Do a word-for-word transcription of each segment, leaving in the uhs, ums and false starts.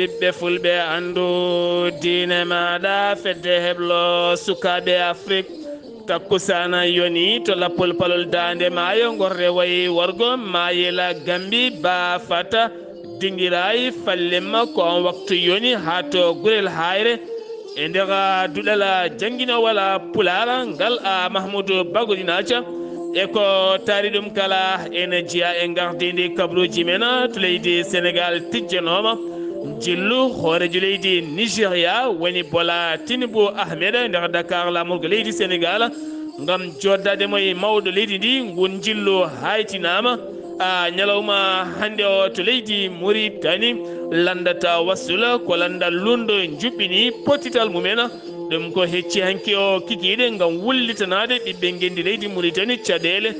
Ɓiɓɓe fulɓe, anndu diine maaɗa, fedde heblo sukaaɓe Afrik. Takkusaana yoni to lappol palol daande maayo, ngorre wayi wargo, maayela gambi, ba fata, dingiraay, fallemma, ko on waktu yoni haa to gurel haayre. E nder duɗal jannginowal Pulaar ngal, a Mahmudu Bagodinaca, e ko taari ɗum kala, ene jeya e ngardiindi kabaruuji men to leydi Senegaal tijjanooma. Njillu hooreejo leydi Nigeria woni Bola Tinubu Ahmed nder Dakar, laamorgo leydi Senegaal, ngam jooddaade mo e mawɗo leydi ndi. Ngun njillu haytinaama, a, ñalawma hannde o to leydi Muritani. Lanndata wasula ko lanndal lunndo njuɓɓini pottital mumen. Ɗum ko hecci hanki o kikiiɗe ngam wullitanaade ɓiɓɓe ngenndi leydi Muritani caɗeele.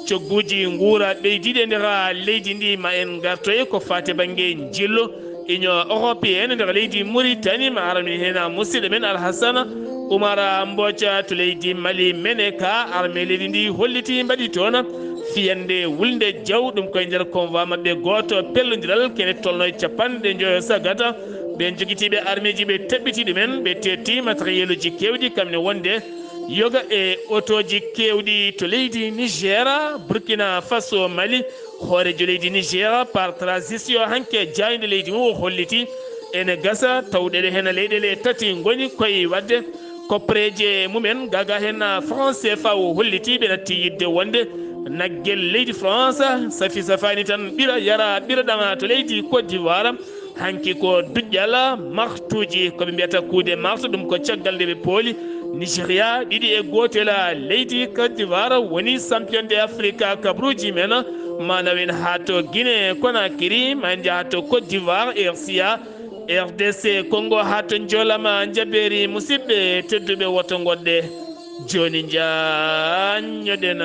Cogguuji nguura ɓeydiiɗe nder leydi ndi, ma en ngartoy ko faati bannge njillu. Union Européenne nder leydi Muritani, ma arani heen musidɗo men Alhassana Umar Mboca to leydi Mali. Mene ka armée leydi ndi holliti mbaɗi toon fiyande wulnde jaw, ɗum koye nder convoi maɓɓe gooto pellondiral kene tolno e capanɗe njoyo sagata. Ɓen jogitiiɓe armeeji ɓe taɓɓiti ɗumen, ɓe tetti matériel uji keewɗi, kam ne wonde yoga e otooji keewɗi to leydi Niger, Burkina Faso, Mali. Hooreejo leydi Niger, par transition, hanke jaaynde leydi mum o holliti ene gasa tawɗeele heen leyɗeele tati ngoni koye waɗde koppereeje mumen. Gaga heen franc C F A o holliti ɓe natti yiɗde wonde naggel leydi France safi safaani tan ɓira yara ɓira ɗama to leydi Côte d'Ivoire. Hanki ko duƴƴal martuuji, ko ɓe mbiyata coup de martu, ɗum ko caggal nde ɓe pooli Nigeria ɗiɗi e gootel. Leydi Côte d'Ivoire woni champion de Afrique kabaruuji men, ma nawen haa to Guinée Conakry, ma en njaha to Côte d'Ivoire, R C A, R D C Congo, haa to Njolama. Njabeeri, musidɓe tedduɓe, woto ngoɗɗe. Jooni njaanñoɗen.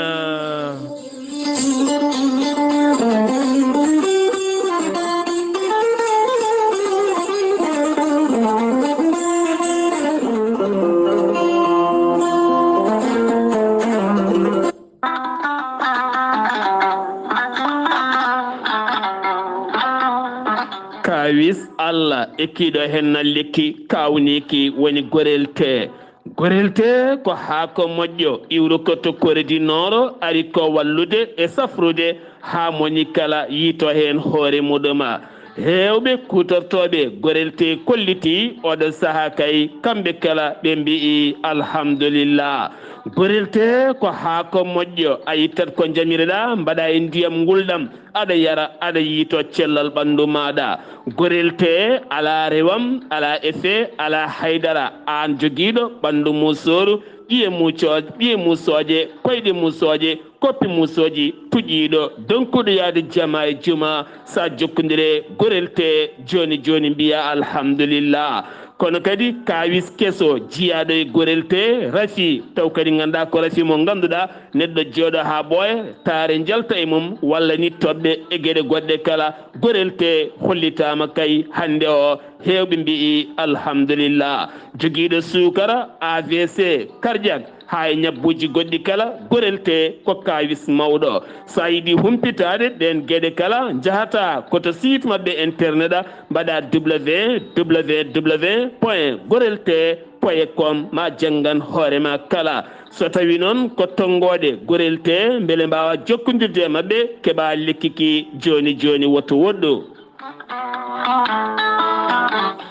Kaawis Allah ekkiiɗo heen na lekki kaawniiki woni gorel tee. Gorel tee ko haako moƴƴo iwruko to Kore di Nooro, ari ko wallude e safrude haa moni kala yiito heen hoore muɗum. Heewɓe kuutortooɓe gorel tee kollitii oɗo sahaa kay, kamɓe kala ɓe mbi'i alhamdulillah. Gorel tee ko haako moƴƴo, a ittat ko njamireɗaa, mbaɗa e ndiyam ngulɗam, aɗa yara, aɗa yiito cellal ɓanndu maaɗa. Gorel tee alaa rewam, alaa effet, alaa haydara. Aan jogiiɗo ɓanndu musooru, ƴiye mucoo-, ƴiye musooje, koyɗe musooje, koppi musooji, tuƴiiɗo, donkuɗo yahde jama e juma, sa jokkondire gorel tee jooni jooni, mbiya alhamdulillah. Kono kadi kaawis keso jiyaaɗo e gorel tee, rafi, taw kadi nganndaa ko rafi mo ngannduɗaa, neɗɗo jooɗo haa ɓooya, taare njalta e mum, walla ni toɓɓe e geɗe goɗɗe kala, gorel tee hollitaama kay hannde o, heewɓe mbi'i alhamdulillah. Jogiiɗo suukara, A V C, cardiaque, haa e ñabbuuji goɗɗi kala, gorel tee ko kaawis mawɗo. So a yiɗi humpitaade ɗeen geɗe kala, njahata ko to site maɓɓe internet a, mbaɗa W W W point gorel tee point com, ma janngan hoore ma kala. So tawii noon ko tonngoode gorel tee, mbele mbaawa jokkondirde e maɓɓe, keɓa lekki ki jooni jooni, woto woɗɗu.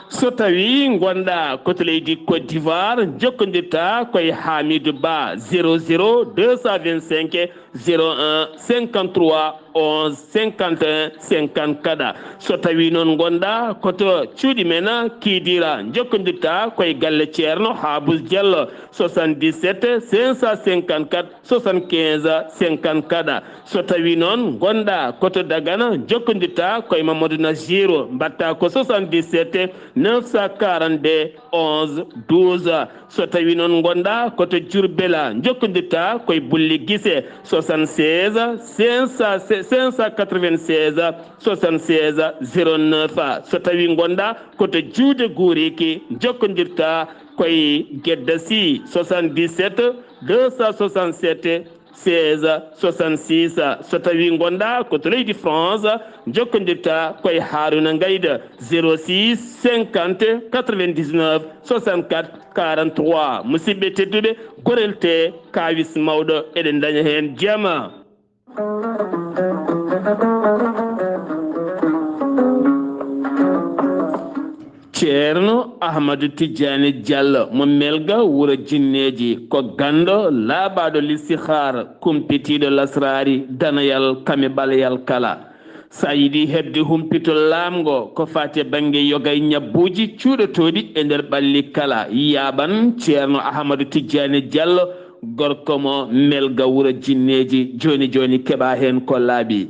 So tawii ngonɗaa ko to leydi Côte d'Ivoire, jokkondirta koye Hamidou Ba, zéro zéro deux cent vingt-cinq zéro un cinquante-trois onze cinquante et un cinquante-quatre. So tawii noon ngonɗaa ko to cuuɗi men Kidira, jokkondirta koye galle Ceerno Habous Diallo, soixante-dix-sept cinq cent cinquante-quatre soixante-quinze cinquante-quatre. So tawii noon ngonɗaa ko to Dagana, jokkondirta koye Mamadou Najiru, mbaɗta ko soixante-dix-sept neuf cent quarante-deux onze douze. So tawii noon ngonɗaa ko to Diourbel, jokkondirta koye Bulli Gise, soixante-seize cinq cent, cinq cent quatre-vingt-seize soixante-seize zéro neuf. So tawii ngonɗaa ko to Juude Guuriki, jokkondirta koye Gedda Sy, soixante-dix-sept deux cent soixante-sept seize soixante-six. So tawii ngonɗaa ko to leydi France, njokkondirtaa koye Haruna Ngayda, zéro six cinquante quatre-vingt-dix-neuf soixante-quatre quarante-trois. Musidɓe tedduɓe, gorel tee, kaawis mawɗo, eɗen ndaña heen jama. Ceerno Ahmadu Tijjaani Jallo mo Melga wuro Jinneeji, ko ganndo laaɓaaɗo listihaar, kumpitiiɗo lasraari, danayal kame ɓaleyal kala. So a yiɗi heɓde humpito laamngo ko faati e bannge yoga e ñabbuuji cuuɗotooɗi e nder ɓalli kala, yaaɓan Ceerno Ahmadu Tijjaani Jallo, gorko mo Melga wuro Jinneeji. Jooni jooni keɓaa heen ko laaɓi.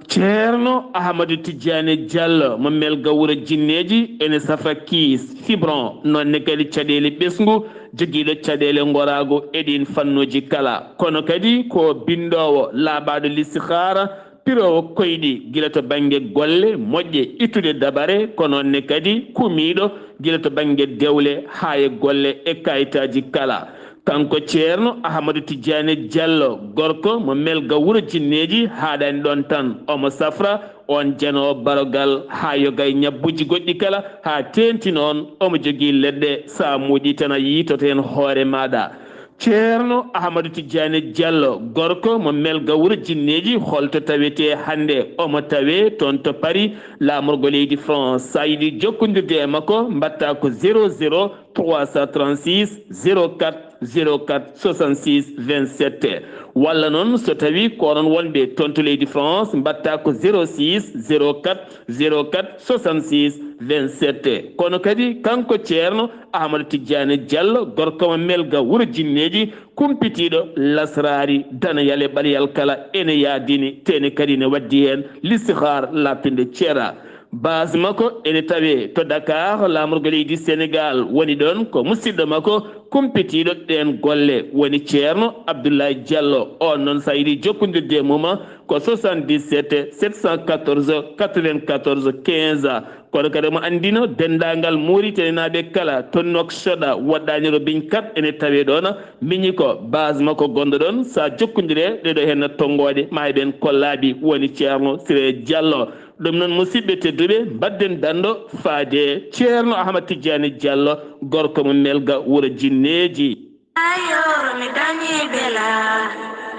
Ceerno Ahmadu Tijjaani Jallo mo Melga wuro Jinneeji ene safra kiis, fibron, noon ne kadi caɗeele ɓesngu, jogiiɗo caɗeele ngoraagu e ɗiin fannuuji kala. Kono kadi ko binndoowo laaɓaaɗo listihaara, piroowo koyɗi gila to bannge golle moƴƴe, ittude dabare, ko noon ne kadi kumiiɗo gila to bannge dewle haa e golle e kayitaaji kala. Kanko Ceerno Ahmadu Tijjaani Jallo, gorko mo Melga wuro Jinneeji, haaɗaani ɗoon tan, omo safra oon janoowo barogal haa yoga e ñabbuuji goɗɗi kala, haa teeŋti noon omo jogii leɗɗe, so a muuƴii tan a yiytoto heen hoore maaɗa. Ceerno Ahmadu Tijjaani Jallo, gorko mo Melga wuro Jinneeji, holto tawetee hannde? Omo tawee toon to Paris, laamorgo leydi France. So a yiɗi jokkondirde e makko, mbaɗtaa ko zéro zéro trois cent trente-six zéro quatre zéro quatre soixante-six vingt-sept. Walla noon, so tawii ko onon wonɓe toon to leydi France, mbaɗtaa ko zéro six zéro quatre zéro quatre soixante-six vingt-sept. Kono kadi kanko Ceerno Ahmadu Tijjaani Jallo, gorko mo Melga wuro Jinneeji, kumpitiiɗo lasraari, danayal e ɓaleyal kala, ene yaadini, te ene kadi ene waɗdi heen listihaar laaɓtunde ceera. Base makko ene tawee to Dakar, laamorgo leydi Senegaal, woni ɗoon ko musidɗo makko kumpitiiɗo ɗeen golle, woni Ceerno Abdoulaye Jallo. Oon noon, so a yiɗi jokkondirde e mum, ko soixante-dix-sept sept cent quatorze quatre-vingt-quatorze quinze. Kono kadi omo anndino denndaangal Muritaninaaɓe kala to Nouakchott, waɗɗaani Robiñ Kat ene tawee ɗoon, miñi ko base makko gonɗo ɗoon. So a jokkondirii e ɗeeɗoo heen tonngooɗe, ma heɓen ko laaɓi, woni Ceerno Siré Jallo. Ɗum noon, musidɓe tedduɓe, mbaɗden danndo faade Ceerno Ahmad Tijjaani Jallo, gorko mo Melga wuro Jinneeji. Ayoro mi dañi bela,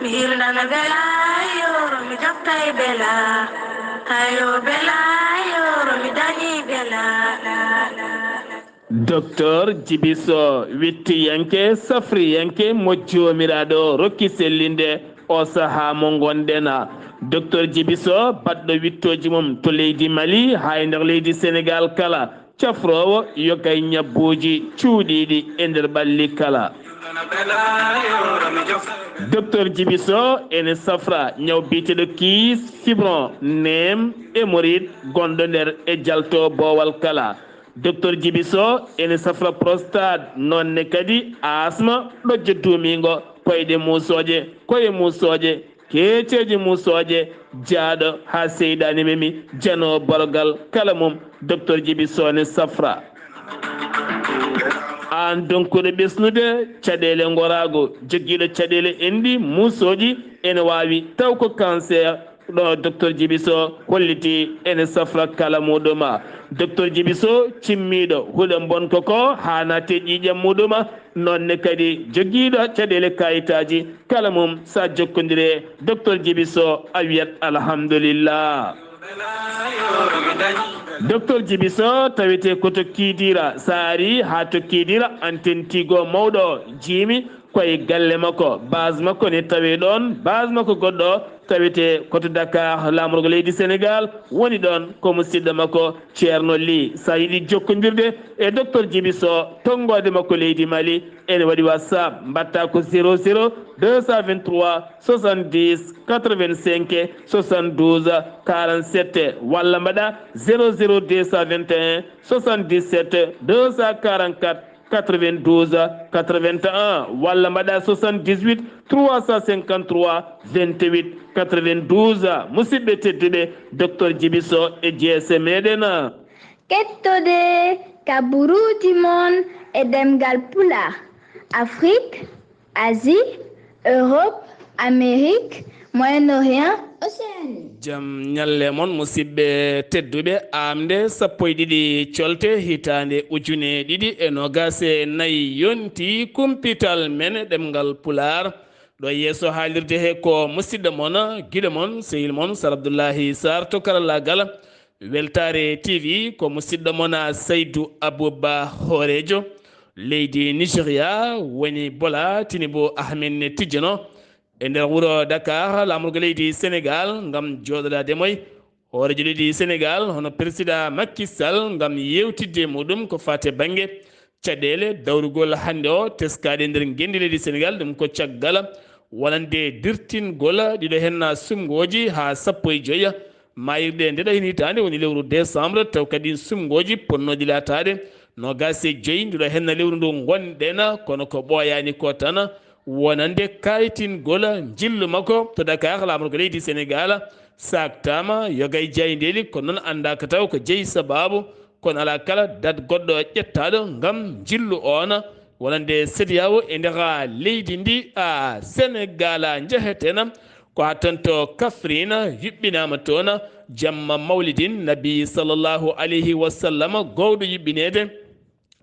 mi hirnana bela, ayoro mi joftay bela, ayo bela, ayoro mi dañi bela. Docteur Jibi Sow, wittiyanke, safriyanke, mo Joomiraaɗo rokki sellinde o sahaa mo ngonɗen. Docteur Jibi Sow, baɗɗo wittooji mum to leydi Mali, haa e nder leydi Senegaal kala, cafroowo yoga e ñabbuuji cuuɗiiɗi e nder ɓalli kala. Docteur Jibi Sow ene safra ñaw biyeteeɗo kiis, fibron, neem, hémorroïde, gonɗo nder e jalto boowal kala. Docteur Jibi Sow ene safra prostate, noon ne kadi asma, ɗojjo duumiingo, koyɗe muusooje, koye muusooje, keeceeje muusooje, jaaɗo haa seyɗaani memi, janoowo borogal kala mum, Docteur Jibi Sow ne safra. Aan donkuɗo ɓesnude caɗeele ngoraagu, jogiiɗo caɗeele enɗi muusooji, ene waawi taw ko cancer, ɗo Docteur Jibi Sow holliti ene safra kala muɗum. Docteur Jibi Sow cimmiiɗo huɗo mbonko ko haa naate ƴiiƴam muɗum, noon ne kadi jogiiɗo caɗeele kayitaaji kala mum, so a jokkondire Docteur Jibi Sow a wiyat alhamdulillah. Docteur Jibi Sow tawetee ko to Kidira, so a arii haa to Kidira, antenne Tigo mawɗo o jiimi, koye galle makko, base makko ne tawee ɗoon, base makko goɗɗo o tawetee ko to Dakar, laamorgo leydi Senegaal, woni ɗoon ko musidɗo makko Ceerno Ly. So a yiɗi jokkondirde e Docteur Jibi Sow, tonngoode makko leydi Mali, ene waɗi WhatsApp, mbaɗtaa ko zéro zéro deux cent vingt-trois soixante-dix quatre-vingt-cinq soixante-douze quarante-sept, walla mbaɗaa zéro zéro deux cent vingt et un soixante-dix-sept deux cent quarante-quatre quatre-vingt-douze quatre-vingt-un, walla mbaɗaa soixante-dix-huit trois cent cinquante-trois vingt-huit quatre-vingt-douze. Musidɓe tedduɓe, Docteur Jibi Sow e jeese meɗen. Kettode kaburuuji mon e ɗemngal Pulaar, Afrik, Asie, Europe, Amérique, Moyen-Orient, Océanie. Jam ñalle mon, musidɓe tedduɓe. Aamde sappo e ɗiɗi colte hitaande ujune ɗiɗi e noogaas e nayi yonti kumpital men ɗemngal Pulaar. Ɗo yeeso haalirde he ko musidɗo mon, giɗo mon, sehil mon, Sar Abdullahi Sar to karallaagal. Weltaare T V ko musidɗo mon Saydu Abuba hooreejo leydi Nigeria woni Bola Tinubu Ahmed ne tijjano e nder wuro Dakar, laamorgo leydi Sénégal, ngam jooɗodaade moy hooreejo leydi Sénégal, hono Président Macky Sall, ngam yeewtidde e muɗum ko faati e bannge caɗeele dawrugol hannde o teskaaɗe nder ngenndi leydi Sénégal. Ɗum ko caggal wonande dirtingol ɗiɗo heen sumngooji haa sappo e joy maayirɗe nde ɗo heen hitaande, woni lewru décembre, taw kadi sumngooji ponnooɗi laataade noogaas e joy nduɗo heen lewru ndu ngonɗen, kono ko ɓooyaani ko tan wonande kaytingol njillu makko to Dakar, laamorgo leydi Sénégal saaktaama, yoga e jaayndeeli, kono noon anndaaka taw ko jeyi sabaabu, kono alaa kala dat goɗɗo ƴettaaɗo ngam njillu oon wonande CEDEAO e nder leydi ndi, a Sénégal. Njeheten ko haa toon to Kaffrine, yuɓɓinaama toon jamma mawlidin nabi sallallahu alayhi wa sallam, gowɗo yuɓɓineede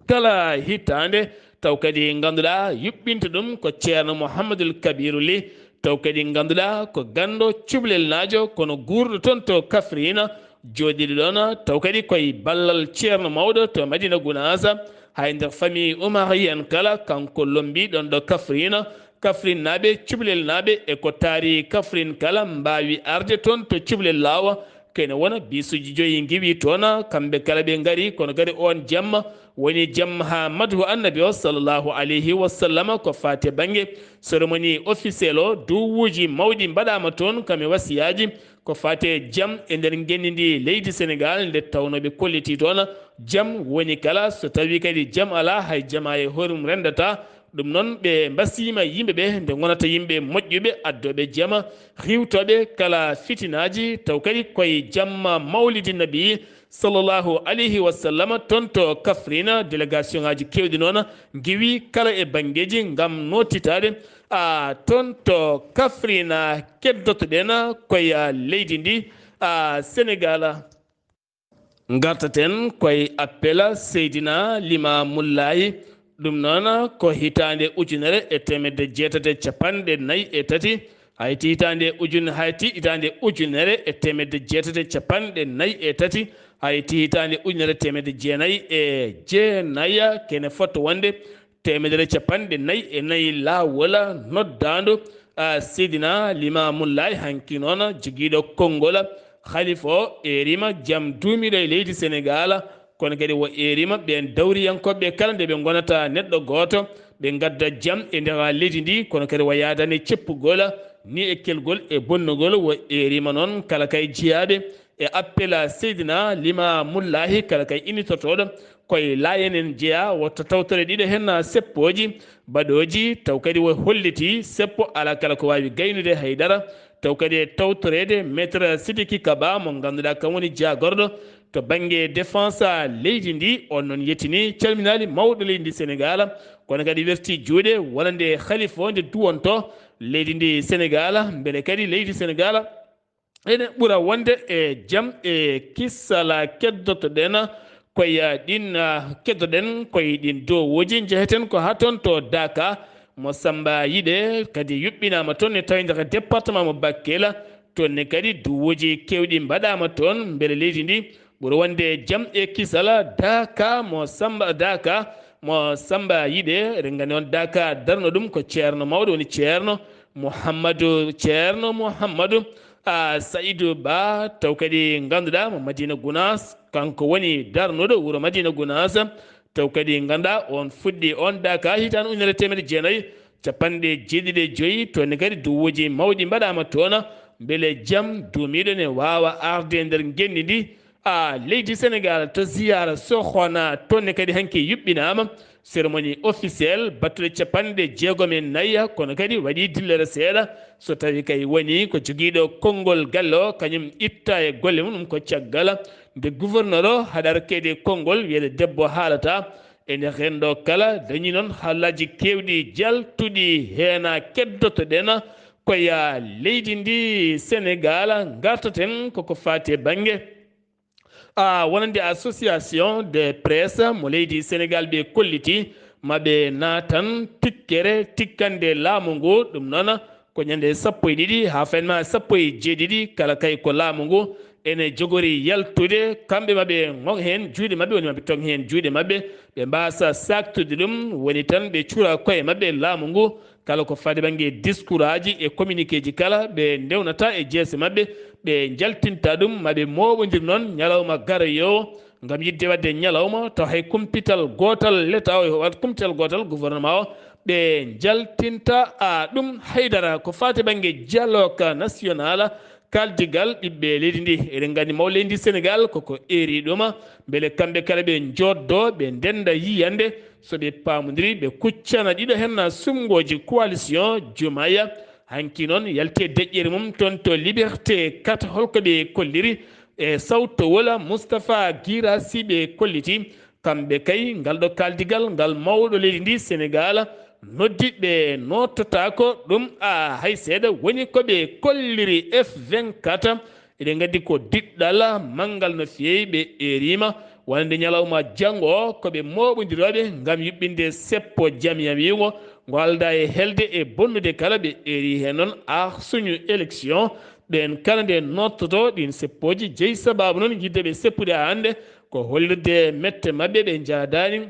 kala hitaande, taw kadi ngannduɗaa yuɓɓinta ɗum ko Ceerno Mouhamadul Kabiru Ly, taw kadi ngannduɗaa ko ganndo cuɓlelnaajo, kono guurɗo toon to Kaffrine, jooɗiiɗo ɗoon, taw kadi koye ballal Ceerno mawɗo to Madina Gunaas, hay nder famille Oumarienne kala, kanko lombii ɗoon ɗo Kaffrine. Kafrinnaaɓe, cuɓlelnaaɓe e ko taari Kafrin kala mbaawi arde toon to cuɓlel laawa. Kene wona bisuuji joyi ngiwi toon, kamɓe kala ɓe ngari, kono kadi oon jamma woni jamma haa madhu annabi o sallallahu alayhi wa sallam ko faati e bannge cérémonie officielle o, duwuuji mawɗi mbaɗaama toon kam e wasiyaaji ko faati e jam e nder ngenndi ndi leydi Sénégal, nde tawnoo ɓe kollitii toon jam woni kala, so tawii kadi jam alaa, hay jama e hoore mum renndataa. Ɗum noon, ɓe mbasiima yimɓe ɓe nde ngonata yimɓe moƴƴuɓe, addooɓe jama, riiwtooɓe kala fitinaaji, taw kadi koye jamma mawlidi nabi sallallahu alayhi wa sallam, toon to Kafrine, délégation ŋaaji keewɗi noon ngiwi kala e banngeeji ngam noottitaade, a, toon to Kafrine. Keddoto-ɗen koye leydi ndi, a, Sénégal. Ngartaten koye appel Seydina Limaamu Laay. Ɗum noon ko hitaande ujunere e teemedde jeetati e cappanɗe nayi e tati, hayti hitaande ujun-, hayti hitaande ujunere e teemedde jeetati e cappanɗe nayi e tati, hayti hitaande ujunere e teemedde jeenayi e jeenayi, kene fotto wonde teemedere e cappanɗe nayi e nayi laawol noddaandu, a, Seydina Limaamu Laay, hanki noon jogiiɗo konngol, Khalifa o, eeriima jam duumiiɗo e leydi Senegaal, kono kadi o eeriima ɓeen dawriyankooɓe kala nde ɓe ngonata neɗɗo gooto, ɓe ngadda jam e nder leydi ndi, kono kadi o yaadani ceppugol ni e kelgol e bonnugol. O eeriima noon kala kay jiyaaɓe e appel Seydina Limaamu Laahi, kala kay innitotooɗo koye Laayeen en jeyaa, wotto tawtore ɗiɗo heen seppooji baɗooji, taw kadi o hollitii seppo alaa kala ko waawi gaynude hay dara, taw kadi e tawtoreede Maître Sidiki Kaba mo ngannduɗaa kam woni jaagorɗo to bannge défense leydi ndi. On noon yettini, calminaali mawɗo leydi ndi Senegaal, kono kadi werti juuɗe wonande khalifa o nde duwonto leydi ndi Senegaal, mbele kadi leydi Senegaal ene ɓura wonde e jam e kisal. Keddotoɗen koye ɗin, ah, keddoɗen koye ɗin dowuuji, njeheten ko haa toon to Daaka. Mo Samba Yiɗe kadi yuɓɓinaama toon ne tawi nder département mo Bakel. Toon ne kadi duwuuji keewɗi mbaɗaama toon, mbele leydi ndi ɓura wonde jam e kisal. Daaka mo Samba, Daaka mo Samba Yiɗe, eɗen nganndi on Daaka darno ɗum ko ceerno mawɗo, woni ceerno Mouhamadou, ceerno Mouhamadou, ah, Saïdou Ba, taw kadi ngannduɗaa mo Madina Gounass, kanko woni darnuɗo wuro Madina Gounass, taw kadi ngannduɗaa on fuɗɗi on Daaka hitaande ujunere teemedde jeenayi cappanɗe jeeɗiɗi e joyi, toon ne kadi duwuuji mawɗi mbaɗaama toon, mbele jam duumiiɗo ne waawa arde e nder ngenndi ndi, a, leydi Senegaal to ziyaara Sokhona, toon ne kadi hanki yuɓɓinaama cérémonie officielle, battuɗe cappanɗe jeegom e nayi, kono kadi waɗi dillere seeɗa. So tawi kay woni ko jogiiɗo konngol galle o, kañum itta e golle mum, ɗum ko caggal nde gouverneur o haɗa kadi konngol wiyeede debbo haalata, E nder heen ɗo kala dañi noon haalaaji keewɗi jaltuɗi heena keddotoɗen ko ya leydi ndi Senegaal. Ngartaten koko faati e bannge a wonande association de presse mo leydi Senegaal ɓe kolliti maɓe naatan tikkere tikkande laamu ngu. Ɗum noon ko ñande sappo e ɗiɗi haa fayma sappo e jeeɗiɗi kala kay ko laamu ngu ene jogori yaltude kamɓe maɓe ŋoŋ heen juuɗe maɓɓe woni maɓe toŋ heen juuɗe maɓɓe ɓe mbaasa saaktude ɗum woni tan ɓe cuura koye maɓɓe laamu ngu kala ko faade bannge diskuraaji e communiqueeji kala ɓe ndewnata e jeese maɓɓe ɓe njaltinta ɗum maɓe mooɓondir noon ñalawma garoyoowo ngam yiɗde waɗde ñalawma taw hay kumpital gootal leta o wat kumpital gootal gouvernement o ɓe njaltinta a ɗum haydara ko faati bannge dialogue national kaldigal ɓiɓɓe leydi ndi eɗen nganndi mawle ndi Senegaal koko eeri ɗuma mbele kamɓe kala ɓe njoddo ɓe ndenda yiyande so ɓe paamodiri ɓe kuccana ɗiɗo henna sumngooji coalition jumaya hanki noon yalti e deƴƴere mum toon to liberté kat holko ɓe kolliri e sawto wola Moustapha Guirassy ɓe kolliti kamɓe kay ngal ɗo kaldigal ngal mawɗo leydi ndi Senegaal noddi ɓe noottotaako ɗum a hay seeɗa woni ko ɓe kolliri F vingt-quatre eɗen nganndi ko diɗɗal manngal no feewi ɓe eeriima wonande ñalawma janngo o ko ɓe mooɓondirooɓe ngam yuɓɓinde seppo jam yamiigo ngo aldaa e helde e bonnude kala ɓe eeri heen noon ar suñu élection ɓeen kala nde nottoto ɗiin seppooji jeyi sabaabu noon yidde ɓe seppude haa hannde ko hollirde mette maɓɓe ɓe njaadaani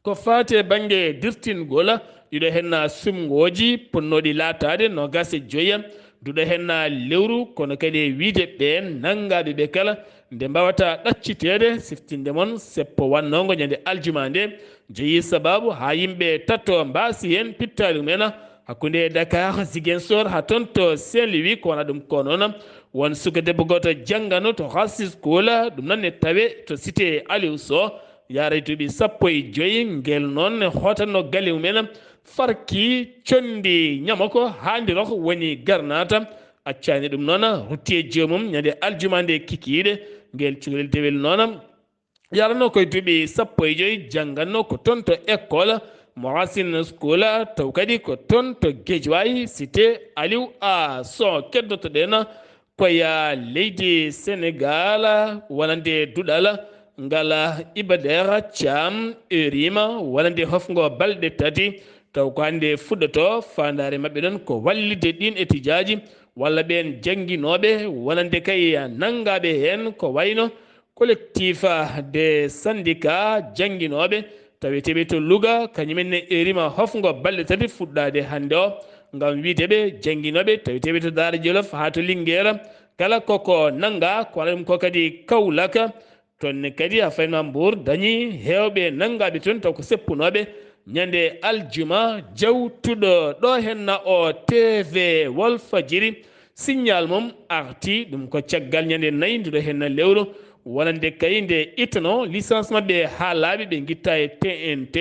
ko faati e bannge dirtingol ɗiɗo henna sumngooji ponnooɗi laataade noogaas e joya duɗo henna lewru kono kadi e wiyde ɓeen nanngaaɓe ɓe kala nde mbawata ɗacciteede siftinde mon seppo wannoongo ñande aljuma nde jeyi sabaabu haa yimɓe tato mbaasi heen pittaali mumen hakkunde Dakar Ziguinchor haa toon to Saint-Louis ko wona ɗum ko noon won suka debbo gooto janngano to Racine School ɗum noon ne tawe to cité Aliou Sow yaara e duuɓi sappo e joyi ngel noon ne hootanno galle mumen farki conndi ñamoko haa ndi rok woni garnaata accaani ɗum noon rutti e joomum ñande aljuma nde kikiiɗe ngel cukalel dewel noon yaranno koye duuɓi sappo e joyi jannganno ko toon to école mo Racine School taw kadi ko toon to Guédiawaye cité Aliou a so keddotoɗen koye leydi Senegaal wonande duɗal ngal Iba Der Thiam erima wonande hofngo balɗe tati taw ko hannde fuɗɗoto faandaare maɓɓe ɗon ko wallitde ɗin etijaaji walla ɓeen jannginooɓe wonande kay nanngaaɓe heen ko wayno collectif des syndicats jannginooɓe taweteeɓe to Louga kañumen ne erima hofngo balɗe tati fuɗɗaade hannde o ngam wiyde ɓe jannginooɓe taweteeɓe to Daara Jolof haa to Linguére kala koko nannga ko wona ɗum ko kadi Kaolack toon ne kadi haa fayma Mbour dañi heewɓe nanngaaɓe toon taw ko seppunooɓe ñande aljuma jawtuɗo ɗo henna o T V Walfadjiri signal mum arti ɗum ko caggal ñande nayi nduɗo henna lewru wonande kay nde ittano licence maɓɓe haa laaɓi ɓe ngitta e T N T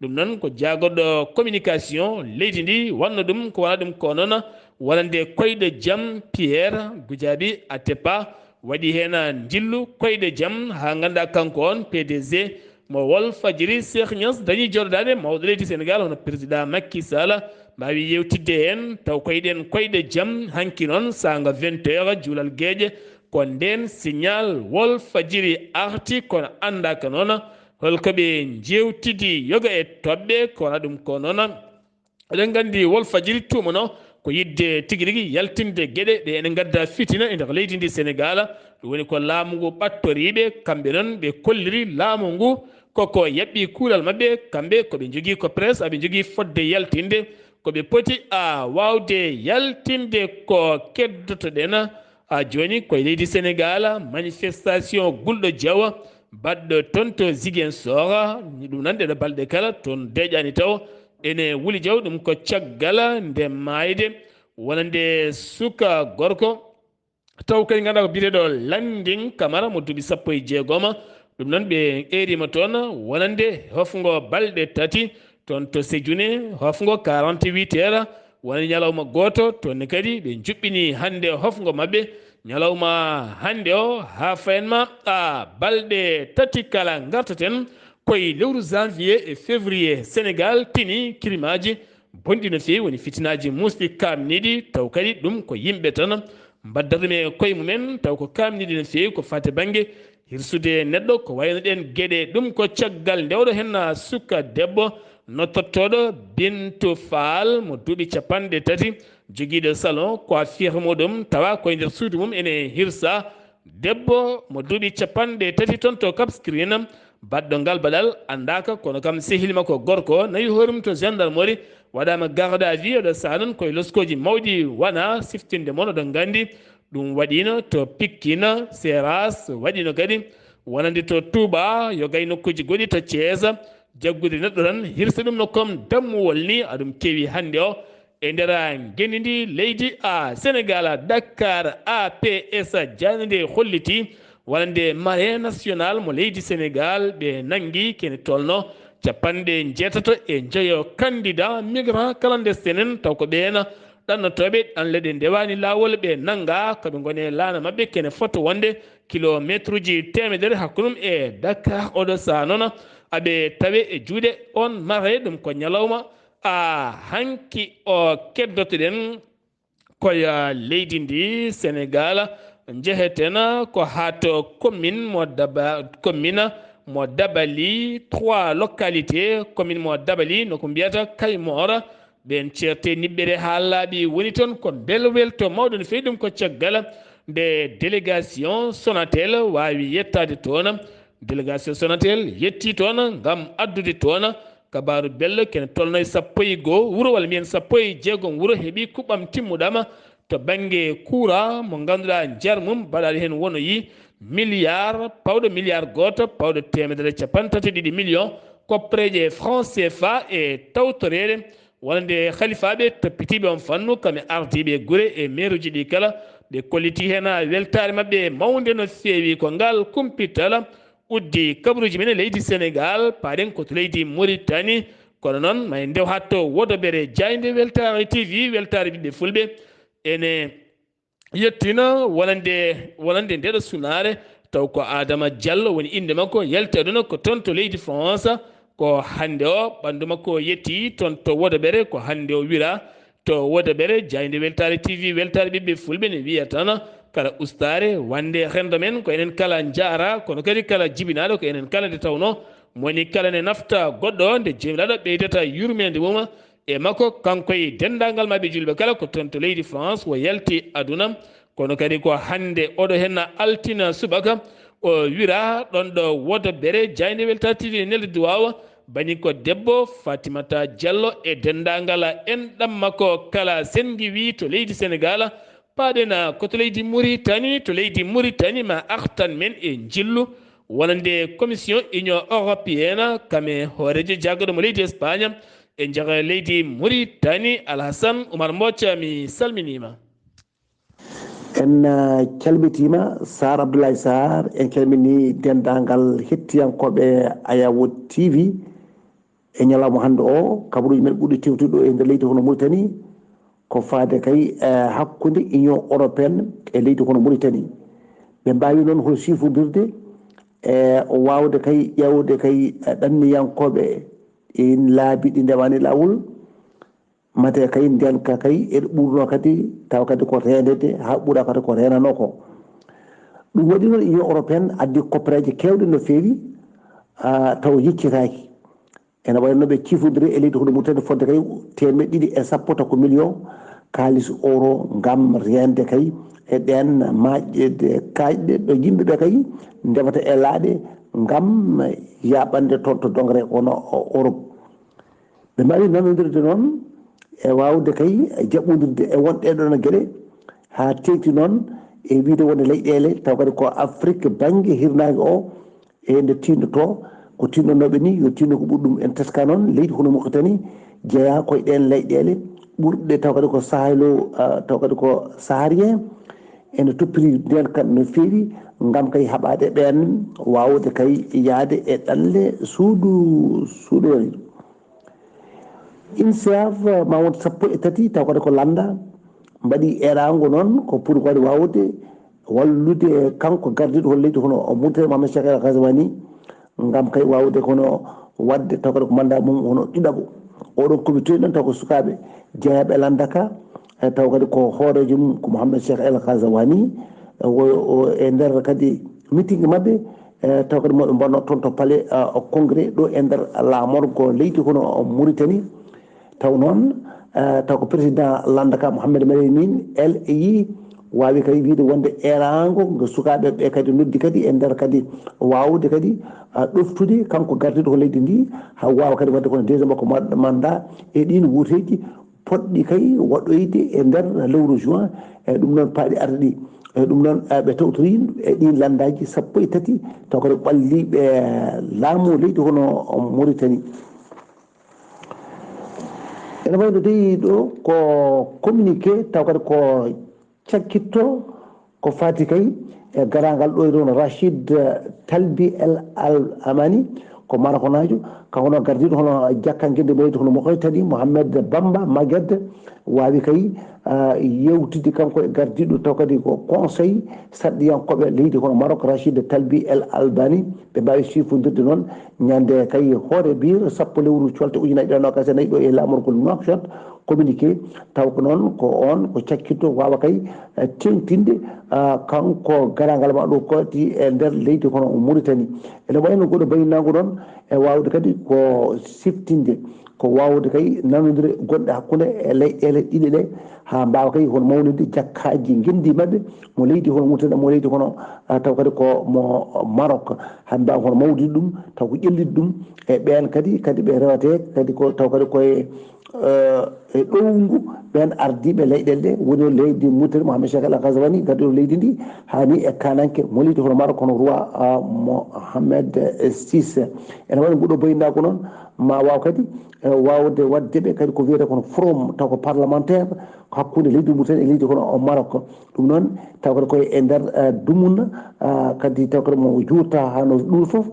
ɗum noon ko jaagoɗo communication leydi ndi wanno ɗum ko wona ɗum ko noon wonande koyɗo jam Pierre Goudiaby Atepa waɗi heen njillu koyɗo jam haa ngannduɗaa kanko on P D G mo Walfadjiri Cheikh Niass dañi jooɗodaade mawɗo leydi Sénégal hono président Macky Sall mbaawi yewtidde heen taw koyɗen koyɗo jam hanki noon saanga vingt heures juulal geeƴe ko ndeen signal Walfadjiri arti kono anndaaka noon holko ɓe njewtidi yoga e toɓɓe ko wona ɗum ko noon eɗen nganndi Walfadjiri tuumano ko yidde tigi rigi yaltinde geɗe ɗe ene ngadda fitina e nder leydi ndi Sénégal ɗum woni ko laamu ngu ɓattoriɓe kamɓe noon ɓe kolliri laamu ngu koko yaɓɓi kuulal maɓɓe kamɓe koɓe njogii ko presse aɓe njogii fodde yaltinde koɓe poti a wawde yaltinde ko keddotoɗen a jooni koye leydi Sénégal manifestation gulɗo jawa baɗɗo toon to Ziguinchor ɗum nan ɗeɗo balɗe kala toon deeƴani taw ene wuli jaw ɗum ko caggal nde maayde wonande suka gorko taw kadi ngannduɗaa ko biyeteeɗo Landing Camara mo duuɓi sappo e jeegoma ɗum noon ɓe eerima toon wonande hofngo balɗe tati toon to Sédhiou ne hofngo quarante-huit heures wonande ñalawma gooto toon ne kadi ɓe njuɓɓini hannde hofngo maɓɓe ñalawma hannde o haa fayanma a balɗe tati kala ngartaten Koye lewru janvier e février, Sénégal tini kirimaaji bonɗi no feewi, woni fitinaaji muusɗi kaamniiɗi, taw kadi ɗum ko yimɓe tan mbaddata ɗum e koye mumen, taw ko kaamniiɗi no feewi ko faati bannge hirsude neɗɗo, ko wayno ɗeen geɗe. Ɗum ko caggal nde oɗo henna suka debbo no tottooɗo Bintu Faal mo duuɓi capanɗe tati, jogiiɗo salon coiffure muɗum, tawa koye nder suudu mum ene hirsa. Debbo mo duuɓi capanɗe tati toon to Cap Skirring, baɗɗo ngal baɗal anndaaka, kono kam sehil makko gorko nawi hoore mum to gendarmerie, waɗaama garde à vue. Oɗo saha noon koye loskooji mawɗi wona siftinde mon, oɗon nganndi ɗum waɗiino to Pikine, Seras, waɗiino kadi wonande to Touba, yoga e nokkuuji goɗɗi to Thiès. Jaggude neɗɗo tan, hirsa ɗum no comme dammuwol ni, aɗum kewi hannde o. E nder ngenndi ndi leydi a Sénégal, Dakar, A P S, jaaynde nde holliti wonande marin national mo leydi Sénégal, ɓe nanngi kene tolno capanɗe njeetato e njoyo candidat migrant clandestin en, taw ko ɓeen ɗannotooɓe ɗanle ɗe ndewaani laawol, ɓe nannga ko ɓe ngoni e laana maɓɓe, kene fota wonde kilomeetruuji teemedere hakkunde mum e Dakar. Oɗo saha noon aɓe tawe e juuɗe on marin, ɗum ko ñalawma a hanki o keddotoɗen koye leydi ndi Sénégal. Njeheten ko haa to commune mo Daba-, commune mo Dabali, trois localités, commune mo Dabali, no ko mbiyata Kaymor. Ɓeen ceerte niɓɓere haa laaɓi woni toon ko mbelwelto mawɗo no feewi. Ɗum ko caggal nde délégation Sonatel waawi yettaade toon. Délégation Sonatel yetti toon ngam addude toon kabaaru belɗo, kene tolno e sappo e goo wuro, walla mbiyen sappo e jeegom wuro heɓi kuɓɓam timmuɗam to bannge courant mo ngannduɗaa njar mum baɗaali heen wonoyi milliard, pawɗo milliard gooto, pawɗo teemedere capanɗe tati e ɗiɗi million koppareeje franc C F A e tawtoreede wonande halifaaɓe toppitiiɓe on fannu, kam e ardiiɓe gure e meeruuji ɗi kala. Ɓe kolliti heen weltaare maɓɓe mawnde no feewi. Ko ngal kumpital uddi kabaruuji men e leydi Sénégal, paaɗen ko to leydi Mauritanie. Kono noon, ma en ndew haa to wodobere jaaynde Weltaare T V, Weltaare Ɓiɓɓe Fulɓe. Ene yettina wonande, wonande ndeɗo sunaare, taw ko Adama Diallo woni innde makko, yalti aduna ko toon to leydi France. Ko hannde o ɓanndu makko yetti toon to wodobere, ko hannde o wira to wodobere. Jaaynde Weltaare T V, Weltaare Ɓiɓɓe Fulɓe, ne wiya tan kala ustaare wonde renndo men, ko enen kala njaara, kono kadi kala jibinaaɗo ko enen kala, nde tawnoo moni kala ne nafta goɗɗo, nde Joomiraaɗo ɓeydata yurmeende mum e makko, kanko e denndaangal maɓɓe juulɓe kala, ko toon to leydi France o yalti aduna. Kono kadi ko hannde oɗo henna altine subaka o wira ɗoon ɗo wodobere. Jaaynde Weltaare T V e neldi duwaawa bani ko debbo Fatimata Diallo e denndaangal enɗam makko kala, senngi wi to leydi Sénégal. Paaɗen ko to leydi Mauritanie, to leydi Mauritanie ma artan men e njillu wonande Commission Union Européenne, kam e hooreejo jaagorɗo mo leydi Espagne e njaga leydi Mauritanie. Alhassane Oumar Mbodj, mi salminiima. En, eh, calmitiima, Saar Abdoulaye Saar. En calminii denndaangal hettiyankooɓe Ayawo T V. E ñalawma hannde o, kabaruuji men ɓurɗi tewtude ɗo e nder leydi hono Mauritanie, ko faade kay, eh, hakkunde Union Européenne e leydi hono Mauritanie. Ɓe mbaawi noon hol sifondirde, e waawde kay ƴeewde kay, eh, ɗanniyankooɓe e laabi ɗi ndewaani laawol, mate kay ndeen ka kay eɗo ɓurno kadi tawa kadi ko reendede haa ɓura kadi ko reenanoo ko. Ɗum waɗi noon Union Européenne addi koppareeje keewɗe no feewi, ah, taw yeccitaaki. Ene wayi no ɓe cifondiri e leydi hono Mauritanie fodde kay teemeɗɗe ɗiɗi e sappo tako million kaalis euro ngam reende kay e ɗeen maaƴƴe kaaƴɗe ɗo yimɓe ɓe kay ndewata e laaɗe ngam yaaɓande toon to dongre hono Europe. Ɓe mbaawi nanondirde noon e waawde kay jaɓɓondirde e won ɗee ɗoon geɗe, haa teeŋti noon e wiyde wonde leyɗeele taw kadi ko Afrik bannge hirnaange o, e nde tiinnotoo, ko tiinnotnooɓe nii yo tiinno ko ɓuri ɗum. En teska noon leydi hono Mauritanie jeyaa ko e ɗeen leyɗeele ɓurɗe taw kadi ko sahelo, ah, taw kadi ko saharien, ene toppiri ndeen kam no feewi ngam kay haɓaade ɓeen waawde kay yahde e ɗanle suudu, suudu wariiru. INSEAV ma won sappo e tati taw kadi ko lannda mbaɗi eeraango noon ko pour kadi waawde wallude kanko gardiiɗo hono leydi hono o Mauritanie Mohamed Cheikh El Ghazouani ngam kay waawde kono waɗde taw kadi ko mandat mum hono ɗiɗaɓo. Oɗon comité noon taw ko sukaaɓe jeeyaaɓe lannda ka, e taw kadi ko hooreejo mum ko Mouhamed Cheikh El Ghazawani, e o, o, e nder kadi meeting maɓɓe, e taw kadi moɓe mbanno toon to palais, a, congrès ɗo e nder laamorgo leydi kono Mauritanie. Taw noon, eh, taw ko président lannda ka Mouhamed Meraymin El Ayi waawi kadi wiide wonde eeraango ngo sukaaɓe ɓe kadi noddi kadi e nder kadi waawde kadi, ah, ɗoftude kanko gardiiɗo ko leydi ndi, haa waawa kadi waɗde kono deuxième makko ma-, mandat e ɗiin wuuteeji poɗɗi kay waɗoyde e nder lewru juin. E ɗum noon paaɗi arde ɗi. E ɗum noon, eh, ɓe tawtori e ɗiin lanndaaji sappo e tati taw kadi ɓalliiɓe laamu leydi hono Mauritanie. Ene wayno dey ɗo ko communiqué taw kadi ko cakkitto ko fati kay e garagal ɗo e ɗon Rachid, eh, Talbi El Al Amani, ko marokonaajo, kanko noon gardiiɗo hono jakka ngennde mo leydi hono Mauritanie, Mohamed Bamba Maged, waawi kay, ah, yewtidde kanko e gardiiɗo taw kadi ko conseil sarɗiyankooɓe leydi hono Maroc, Rachid Talbi El Albani, ɓe mbaawi sifondirde noon ñande kay hoore biir sappo lewru colte ujunaaji ɗiɗi e noogaas e nayi ɗo e laamorgol Nouakchott, communiqué taw ko noon ko on ko cakkitto waawa kay, eh, teeŋtinde, ah, kanko garagal ma ɗo kadi e nder leydi kono Mauritanie. Ene wayno goɗo bayyinango noon e waawde kadi ko siftinde ko waawde kay nanondire gonɗe hakkunde e leyɗeele ɗiɗi ɗe haa mbaawa kay hono mawninde jakkaaji ngenndi maɓɓe mo leydi hono Mauritanie, mo leydi kono, ah, taw kadi ko mo Maroc, haa mbaawa hono mawnude ɗum taw ko ƴellitde ɗum e ɓeen kadi, kadi ɓe rewate kadi ko taw kadi koye, eh, e ɗowngu ɓeen ardiiɓe leyɗeele ɗe woni leydi Mauritanie, Mohamed Cheikh El Ghazawani, gardiiɗo leydi ndi, haa ni e kaananke mo leydi hono Maroc kono roi, ah, Mohamed six. Ene waɗi nguɗo bayindago noon ma waaw kadi, eh, waawde waɗde ɓe kadi ko wiyetee kono forum taw ko parlementaire ko hakkunde leydi Mauritanie e leydi kono o Maroc. Ɗum noon taw kadi koye e nder, eh, dumunna, ah, kadi taw kadi mo juurta haa no ɗum fof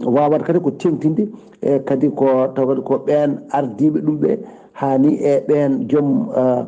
waawata kadi ko teeŋtinde, e kadi ko taw kadi ko ɓeen ardiiɓe ɗum ɓe haa ni e ɓeen joom, ah,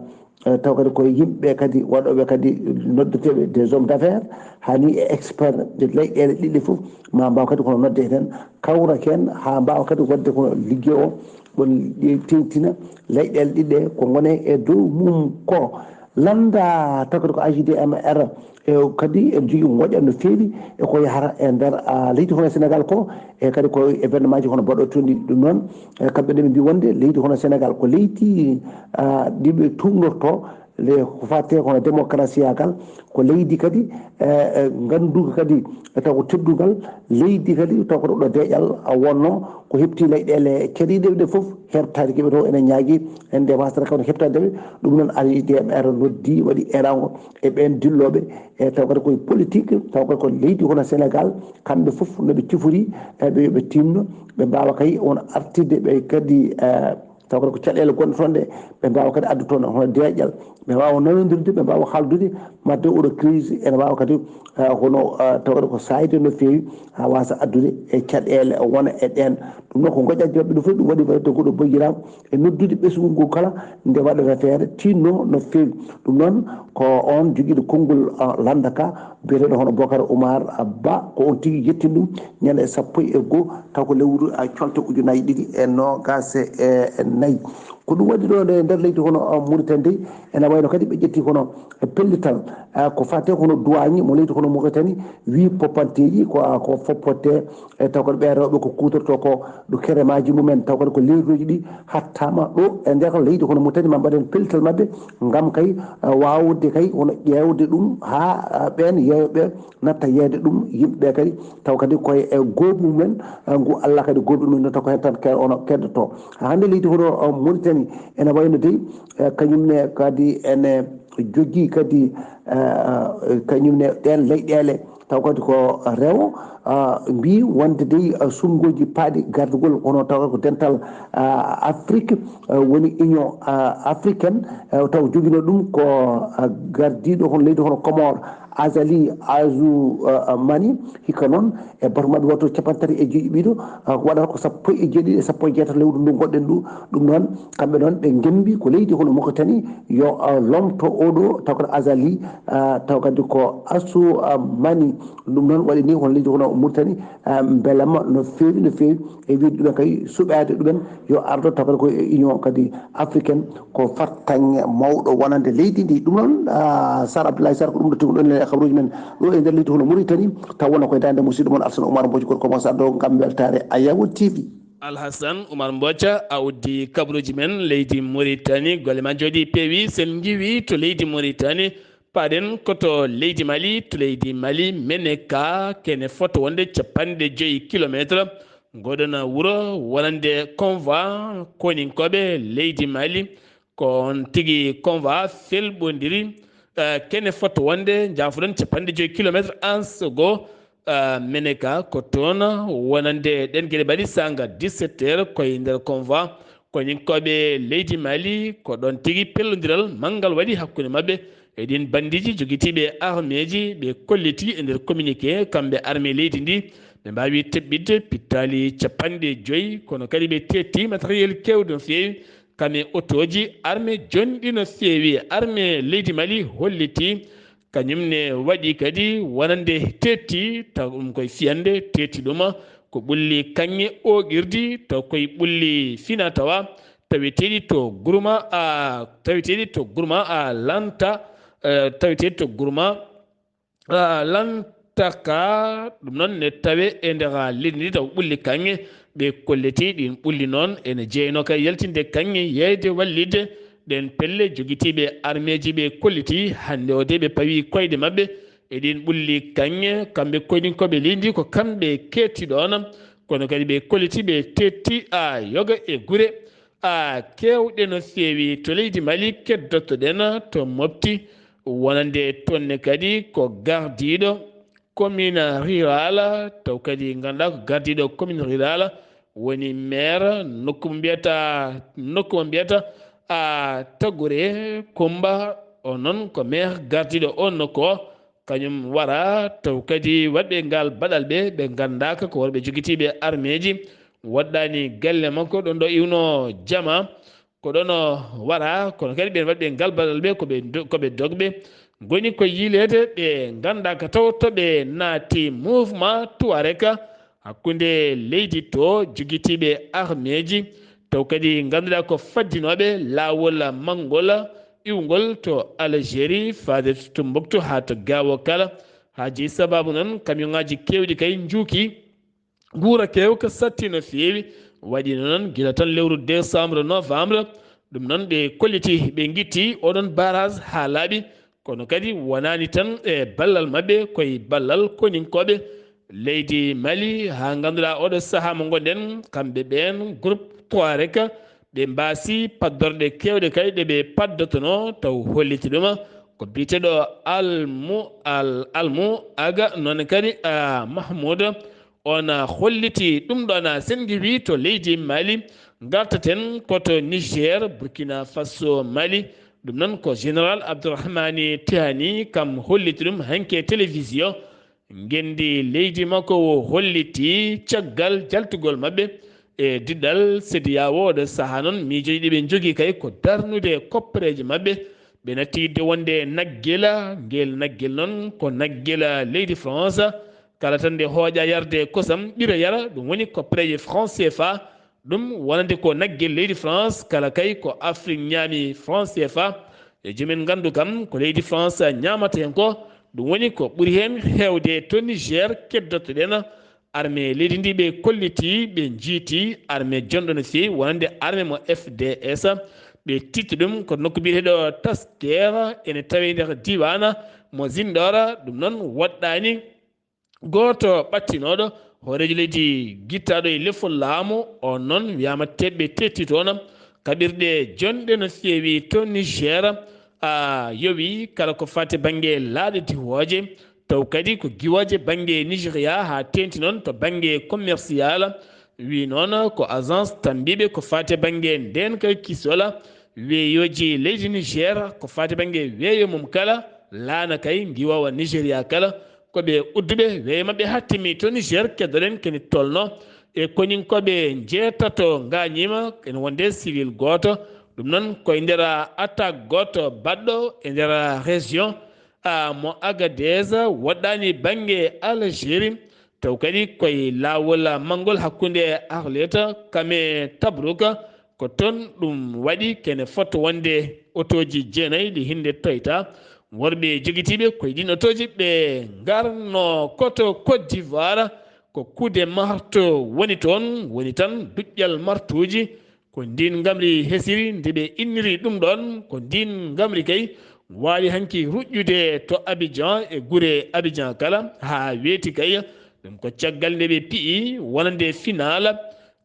eh, taw kadi ko yimɓe kadi waɗooɓe kadi noddeteeɓe des hommes d'affaires, haa ni e expert ɗe leyɗeele ɗiɗi fof ma mbaaw kadi kono nodde heen, kawra heen haa mbaawa kadi waɗde kono liggey o, ɓe teeŋtina leyɗeele ɗiɗi ɗe ko ngone e dow mum ko lannda taw kadi ko A J D M R, e kadi en jogii ngoƴa no feewi e ko yahata e nder, ah, leydi hono Sénégal ko, e kadi ko événement ji hono mbaɗo toon ɗi. Ɗum noon, e kamɓe nde ɓe mbi wonde leydi hono Sénégal ko leydi, ah, ɗi ɓe tuugnorto le ko fate kono démocratie agal, ko leydi kadi, e, e, ngannduka kadi taw ko teddungal, leydi kadi taw ko ɗo deeƴal wonno, ko heɓti leyɗeele keeriiɗe ɗe fof heɓtaade keɓe to ene ñaagi en nde wasata kawno heɓtade ɓe. Ɗum noon A J D M R noddi waɗi eeraango e ɓeen dillooɓe, e taw kadi koye politique, taw kadi ko leydi hono Sénégal, kamɓe fof no ɓe cifori, e ɓe yo ɓe tinno, ɓe mbaawa kay won artirde ɓe kadi, e, taw kadi ko caɗeele gonɗe toon ɗe ɓe mbaawa kadi addude toon hono deeƴal, ɓe mbaawa nanondirde, ɓe mbaawa haaldude, madde oɗo crise ene mbaawa kadi, eh, hono, eh, taw kadi ko saayde no feewi haa waasa addude e caɗeele wona e ɗeen. Ɗum noon ko ngoƴaji maɓɓe ɗum fof ɗum waɗi waɗde goɗo boyiraama e noddude ɓesngu ngu kala nde waɗata feere tinno no feewi. Ɗum noon ko on jogiiɗo konngol, eh, lannda ka biyeteeɗo hono Bocar Oumar Ba, ko on tigi yettini ɗum ñande sappo e goo taw ko lewru, ah, colte ujunaaji ɗiɗi e noogaas e nayi. Ko ɗum waɗi ɗo nde nder leydi hono, ah, Mauritanie dey, ene wayno kadi ɓe ƴetti kono pellital, ah, ko fate kono duwaañi mo leydi kono Mauritanie, wii poppanteeji ko, ah, ko foppote e taw kadi ɓe rewɓe ko kuutorto ko ɗo keremaaji mumen, taw kadi ko leeruuji ɗi hattaama ɗo e nder leydi kono Mauritanie, ma mbaɗen pellital maɓɓe ngam kay, ah, waawde kay hono ƴeewde ɗum haa, ah, ɓeen yeeyooɓe natta yeeyde ɗum yimɓe ɓe kadi taw kadi koye e goobu mumen, eh, ngu Allah kadi goobi ɗum noon taw ko heen tan ke-, ono keddoto. Haa hannde leydi hono, eh, Mauritanie ene wayno dey, eh, kañum ne kadi ene jogii kadi, eh, eh, kañum ne ɗeen leyɗeele taw kadi ko rewo, ah, mbi wonde dey, ah, sunnguuji paaɗi gardugol hono taw ko dental, ah, Afrique, ah, woni Union, ah, africaine, eh, taw joginoo ɗum ko, ah, gardiiɗo hono leydi hono Comore, Azali Azoumani, hikka noon e batu maɓɓe waɗto capanɗe tati e jeeɗiɗo, ah, ko waɗata ko sappo e jeeɗiɗi e sappo e jeetato lewru ndu ngonɗen ndu. Ɗum noon, kamɓe noon ɓe ngembi ko leydi hono Mauritanie yo, ah, lomto Oɗo taw kadi Azali, ah, taw kadi ko Asu, ah, Mani. Ɗum noon waɗi ni hono leydi hono Mauritanie, ah, mbelama no feewi, no feewi, e wiide ɗumen kay suɓaade ɗumen yo ardo taw kadi ko e Union kadi africaine, ko fartaŋŋe mawɗo wonande leydi ndi. Ɗum noon, ah, Sar Abdoulaye Sar, ko ɗum ɗo tigi ɗon e kabaruuji men ɗo e nder leydi hono Mauritanie, taw wona koye daande musidɗo mon Alsan Oumar Mbodj, gorko mo Sar ɗo ngam weltaare Ayawo T V. Alhasan Oumar Mbodj, a uddi kabaruuji men leydi Mauritanie, golle ma njooɗi peewi. Sen ngiwi to leydi Mauritanie, paɗen ko to leydi Mali, to leydi Mali, Meneka, kene fota wonde capanɗe joyi kilometre. Ngoɗon wuro wonande convoi koninkooɓe leydi Mali, ko on tigi convoi felɓondiri, eh, kene fota wonde, njaafoɗon, capanɗe joyi kilometre. Anse goo, eh, Meneka, ko toon wonande ɗen geɗe mbaɗi saanga dix-sept heures koye nder convoi koninkooɓe leydi Mali. Ko ɗon tigi pellondiral manngal waɗi hakkunde maɓɓe e ɗin bandiiji jogitiiɓe armeeji. Ɓe kolliti e nder communiqué, kamɓe armée leydi ndi, ɓe mbaawi teɓɓitde pittaali capanɗe joyi, kono kadi ɓe teetti matériel keewɗo no feewi, kam e otooji armée jonɗi no feewi. Armée leydi Mali holliti kañum ne waɗi kadi wonande teetti, taw ɗum koye fiyande, teetti ɗum ko ɓulli kaŋŋe ooƴirdi, taw koye ɓulli fina tawa, taweteeɗi to Gurma a, taweteeɗi to Gurma a Lanta, eh, taweteeɗi to Gurma, ah, Lantaka. Ɗum noon ne tawe e nder leydi ndi, taw ɓulli kaŋŋe ɓe kolliti. Ɗin ɓulli noon ene jeyno kay yaltinde kaŋŋe, yeeyde wallitde ɗen pelle. Jogitiiɓe armeeji ɓe kolliti hannde o de ɓe pawi koyɗe maɓɓe e ɗin ɓulli kaŋŋe, kamɓe koyɗinkooɓe leydi ndi, ko kamɓe keetti ɗoon. Kono kadi ɓe kolliti ɓe teetti a yoga e gure a keewɗe no feewi to leydi Mali. Keddotoɗen to Mopti, wonande toon ne kadi ko gardiiɗo commune rurale, taw kadi ngannduɗaa ko gardiiɗo commune rurale woni maire nokku mo mbiyata, nokku mo mbiyata a Tagore Kumba. O noon ko maire gardiiɗo on nokku o. Kañum wara taw kadi waɗɓe ngal baɗal ɓe, ɓe nganndaaka, ko worɓe jogitiiɓe armeeji, waɗɗaani galle makko ɗon ɗo iwno jama. Ko ɗon o wara, kono kadi ɓeen waɗɓe ngal baɗal ɓe ko ɓe do-, ko ɓe dogɓe, ngoni ko yiileede, ɓe nganndaaka taw to ɓe naati mouvement Touareg hakkunde leydi to jogitiiɓe armeeji, taw kadi ngannduɗaa ko faddinooɓe laawol manngol iwngol to Algérie, faade to Tombouctou haa to Gao kala. Haa jeyi sabaabu noon, kamiyonŋaaji keewɗi kay njuuki, nguura keewka satti no feewi. Waɗi noon gila tan lewru décembre, novembre, ɗum noon ɓe kolliti, ɓe ngitti oɗon barrage haa laaɓi. Kono kadi wonaani tan e ballal maɓɓe, koye ballal koninkooɓe leydi Mali, haa ngannduɗaa oɗo sahaa mo ngonɗen, kamɓe ɓeen groupe Touareg, ɓe mbaasi paddorɗe keewɗe kay ɗe ɓe paddotonoo, taw holliti ɗum ko biyeteeɗo Almu, Al, Almu Aga, noon kadi, ah, Mahmoud, on holliti ɗum ɗoon. Sen ngiwi to leydi Mali, ngartaten ko to Niger, Burkina Faso, Mali. Ɗum noon ko général Abdourahmane Tihani kam holliti ɗum hanki e télévision. Ngenndi leydi makko o holliti caggal jaltugol maɓɓe e diɗɗal CEDEAO. Oɗo sahaa noon, miijooji ɗi ɓe njogii kay ko darnude koppareeje maɓɓe. Ɓe natti yiɗde wonde naggel, ngel naggel noon ko naggel leydi France. Kala tan nde hooƴa yarde kosam, ɓira yara, ɗum woni koppareeje franc C F A. Ɗum wonande ko naggel leydi France, kala kay ko Afrique ñaami franc C F A. E jomen nganndu kam ko leydi France ñaamata heen ko, ɗum woni ko ɓuri heen heewde to Niger. Keddotoɗen armée leydi ndi, ɓe kolliti, ɓe njiiti armée jonɗo no feewi, wonande armée mo F D S. Ɓe titti ɗum ko nokku biyeteeɗo Tasker, ene tawi nder diiwaan mo Zindor. Ɗum noon woɗɗaani gooto ɓattinooɗo hooreejo leydi gittaaɗo e lefol laamu. On noon wiyaama teɓɓe tetti toon. Kaɓirɗe jonɗe no feewi to Niger, a yowi kala ko faati bannge laaɗe diwooje, taw kadi ko giwooje bannge Nigeria, haa teenti noon to bannge commercial. Wi noon ko agence tambiiɓe ko faati bannge ndeen kay kisola, weeyooji leydi Niger, ko faati bannge weeyo mum kala, laana kay ngiwoowa Nigeria kala, ko ɓe udduɓe weeyo maɓɓe hattimi to Niger. Keddoɗen kene tolno e koninkooɓe njeetato ngaañiima, ene wonde civil gooto. Ɗum noon koye nder attaque gooto baɗɗo e nder région, ah, mo Agadez, woɗɗaani bannge Algérie, taw kadi koye laawol manngol hakkunde Arlit kam e Tabrouk. Ko toon ɗum waɗi kene fotto wonde otooji jeenayi ɗi hinde Toyota, worɓe jogitiiɓe koye ɗin otooji ɓe ngarno koto Côte d'Ivoire. Ko coup de marteau woni toon, woni tan duƴƴal martuuji. Ko ndin ngamri hesiri nde ɓe inniri ɗum ɗon, ko ndin ngamri kay waawi hanki ruƴƴude to Abidjan e gure Abidjan kala haa weeti kay. Ɗum ko caggal nde ɓe pi'i wonande final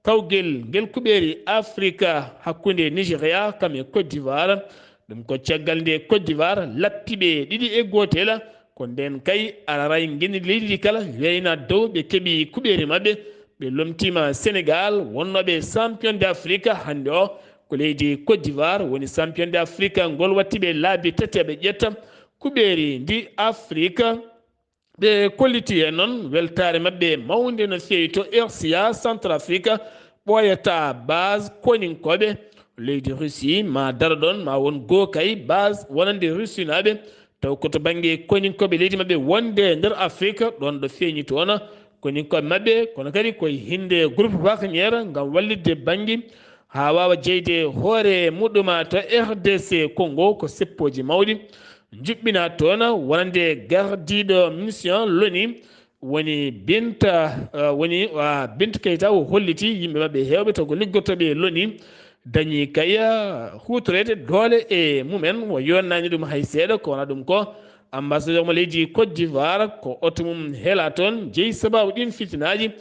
kawgel ngel kuɓeeri Afrika hakkunde Nigeria kam e Côte d'Ivoire. Ɗum ko caggal nde Côte d'Ivoire lappi ɓe ɗiɗi e gootel. Ko nden kay araray ngenndi leydi ndi kala weyna dow ɓe keɓi kuɓeeri maɓɓe. Ɓe lomtiima Sénégal wonnooɓe champion d'Afrique hannde o. Ko leydi Côte d'Ivoire woni champion d'Afrique ngol watti ɓe laabi tati aɓe ƴetta kuɓeeri ndi Afrique. Ɓe kolliti heen noon weltaare maɓɓe mawnde no feewi to R C A Centrafrique, ɓooyata base koninkooɓe leydi Russie, ma daro ɗon, ma won goo kay base wonande Russinaaɓe. Taw ko to bannge koninkooɓe leydi maɓɓe wonde nder Afrique, ɗon ɗo feeñi toon koninkooɓe maɓɓe, kono kadi koye hinde groupe Wagner ngam wallitde bannge haa waawa jeyde hoore muɗuma to R D C Congo, ko seppooji mawɗi njuɓɓina toon, wonande gardiiɗo mission loni woni Binta, eh, woni, ah, Binta Keita o holliti yimɓe maɓɓe heewɓe to ko liggotooɓe loni dañi kay, ah, huutoreede doole e mumen, o yonnaani ɗum hay seeɗa, ko wona ɗum ko ambassadeur mo leydi Côte d'Ivoire, ko oto mum hela toon, jeyi sababu ɗin fitinaaji,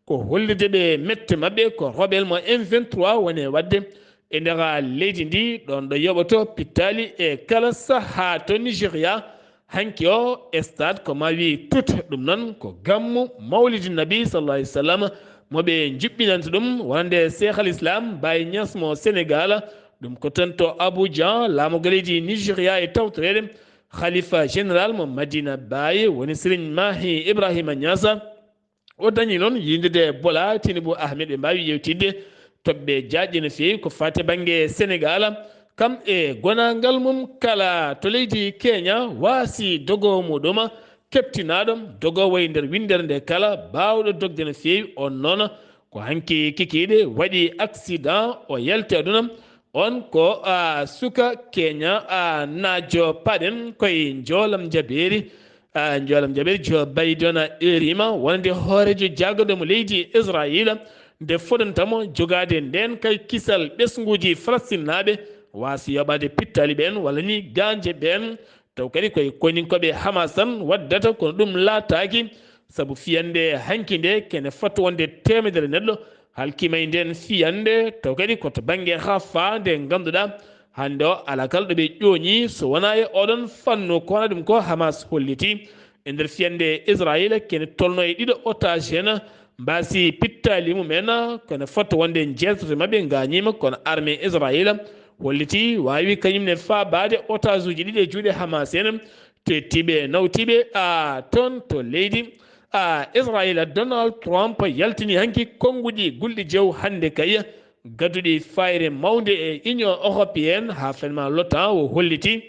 ko hollirde ɓe mette maɓɓe, ko rebelle mo M vingt-trois woni e waɗde e nder leydi ndi, ɗon ɗo yoɓoto pittaali e kala saha to Nigeria. Hanki o stade ko ma wi tut, ɗum noon ko gammu Mawlidi Nabi sallallahu alaihi wasallam mo ɓe njuɓɓinanta ɗum wonande Cheikh al Islam Baye Niass mo Sénégal. Ɗum ko toon to Abuja, laamorgo leydi Nigeria e tawtoreede Khalifa général mo Madina Baye woni Serigne Mahi Ibrahima Niass. O dañi noon yiidude Bola Tinubu Ahmed, ɓe mbaawi yewtidde toɓɓe jaajɗe no feewi ko faati bannge Sénégal. Kam e gonaangal mum kala to leydi Kenya waasi dogo muɗum keɓtinaaɗo, dogo wayi nder winndere nde kala, baawɗo dogde no feewi. On noon ko hanki kikiiɗe waɗi accident, o yalti aduna. On ko, a, suka Kenya, a, naajo paɗen koye njoolam jabeeri. A, njoolam jabeeri, Joe Biden a erima wonande hooreejo jaagorɗo mo leydi Israila nde fodanta mo jogaade ndeen kay kisal ɓesnguuji Falastinnaaɓe waasi yoɓaade pittaali ɓeen walla ni gaañje ɓeen. Taw kadi koye koninkooɓe Hamas tan waddata, kono ɗum laataaki, sabu fiyannde hanki nde kene fotto wonde teemedere neɗɗo halkiima e ndeen fiyannde. Taw kadi ko to bannge Rafah nde ngannduɗaa hannde o alaa kala ɗo ɓe ƴooñi so wonaa e oɗon fannu, ko wona ɗum ko Hamas holliti. E nder fiyannde Israila kene tolno e ɗiɗo otage en mbaasi pittaali mumen, kono fotto wonde jeetati maɓɓe ngaañiima, kono armée Israila holliti waawi kañum ne faabaade otage uji ɗiɗi e juuɗe Hamas en, teettiiɓe nawtiiɓe, a, toon to leydi, a, Israila. Donald Trump yaltini hanki konnguɗi gulɗi jew hannde kay gadduɗi fayre mawnde e Union Européenne haa fenma l'otan o holliti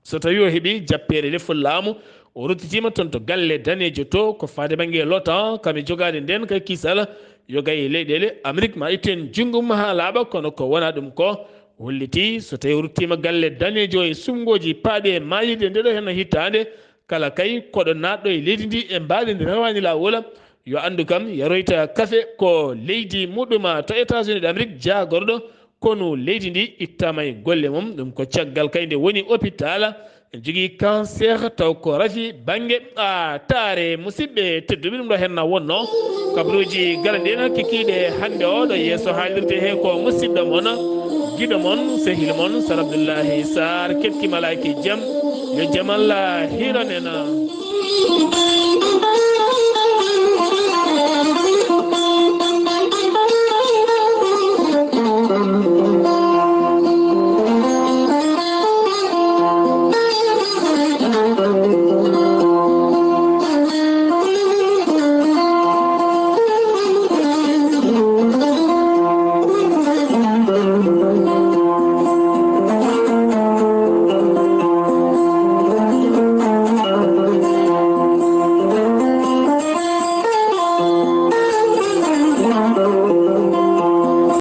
so tawi o heɓi jappeere lefol laamu, o ruttitiima toon to galle daneejo to, ko faade bannge l'otan, kam e jogaade ndeen kay kisal, yoga e leyɗeele Amérique ma itten junngo mum haa laaɓa, kono ko wona ɗum ko holliti so tawi o ruttiima galle daneejo e suɓngooji paaɗi e maayirɗe nde ɗo heen hitaande, kala kay koɗo naatɗo e leydi ndi e mbaadi ndi rewaani laawol, yo anndu kam yaroyta kafe ko leydi muɗuma to États-Unis d'Amérique jaagorɗo konu leydi ndi ittaama e golle mum. Ɗum ko caggal kay nde woni hôpital, ene jogii cancer, taw ko rafi bannge, a, taare. Musidɓe tedduɓe, ɗum ɗo henna wonno kabaruuji gaɗanɗi en kikiiɗe hannde o ɗo yeeso haalirde he ko musidɗo mon, giɗo mon, sehil mon Sar Abdoullahi Sarr. Keɗki malaaki jam, yo jam Allah hiran en.